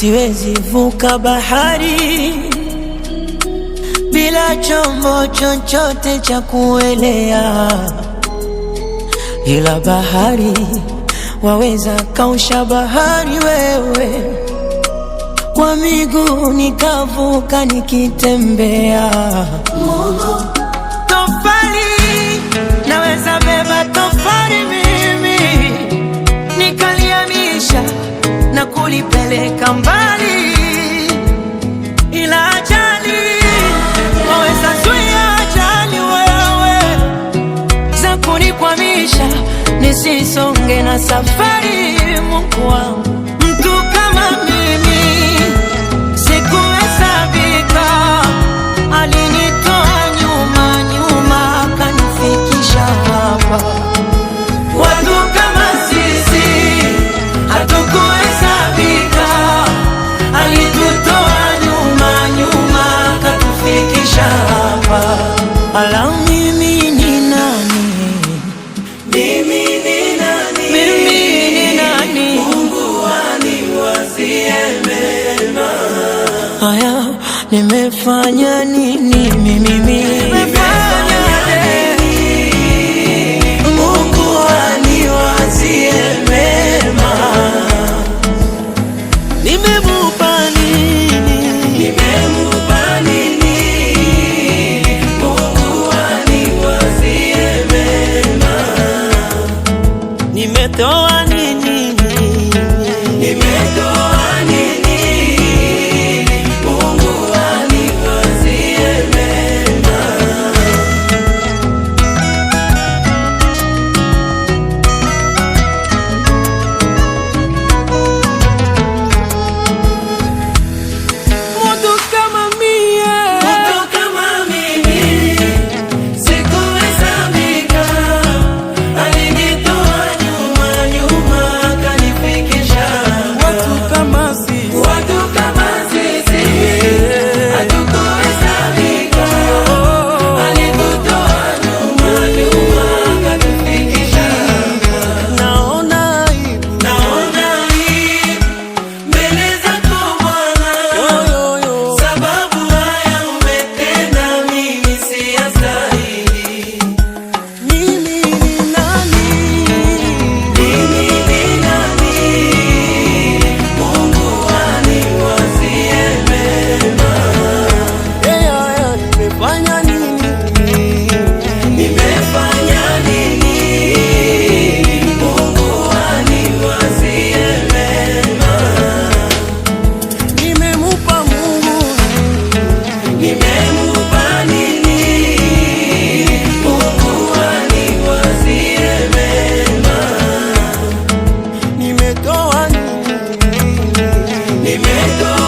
Siwezi vuka bahari bila chombo chochote cha kuelea, ila bahari waweza kausha bahari wewe, kwa miguu nikavuka nikitembea. Mungu, tofali naweza beba tofali mimi nikaliamisha na kulipeleka mbali, ila ajali waweza zuia ajali wewe za kunikwamisha nisisonge na safari. Mungu wangu, mtu kama mimi sikuhesabika, alinitoa nyuma nyuma akanifikisha hapa. Watu kama sisi hatukuhesabika, alitutoa nyuma nyuma akatufikisha hapa. Ala, mimi ni nani? Mimi ni nani? Mimi ni nani? Mungu aniwazie mema. Haya, nimefanya nini mimi? Nimefanya nini? Mungu aniwazie mema. Nimemupa nini? Nimemupa nini? Mungu aniwazie mema. Nimetoa nini? Nimetoa nini? Mungu aniwazie mema. Mtu kama mie. Mtu kama mimi sikuhesabika, alinitoa nyuma nyuma akanifikisha hapa. Watu kama sisi. Watu kama sisi hatukuhesabika, alitutoa nyuma nyuma akatufikisha hapa. Naona aibu. Naona aibu mbele zako Bwana, Yo, yo, yo. sababu haya umetenda, mimi siyastahili. Mimi ni nani? Mimi ni nani? Mungu aniwazie mema. Haya, nimefanya nini? Nimefanya nini? Mungu aniwazie mema. Nimemupa Mungu. Nimemupa nini? Mungu aniwazie mema. Nimetoa nini? Nimetoa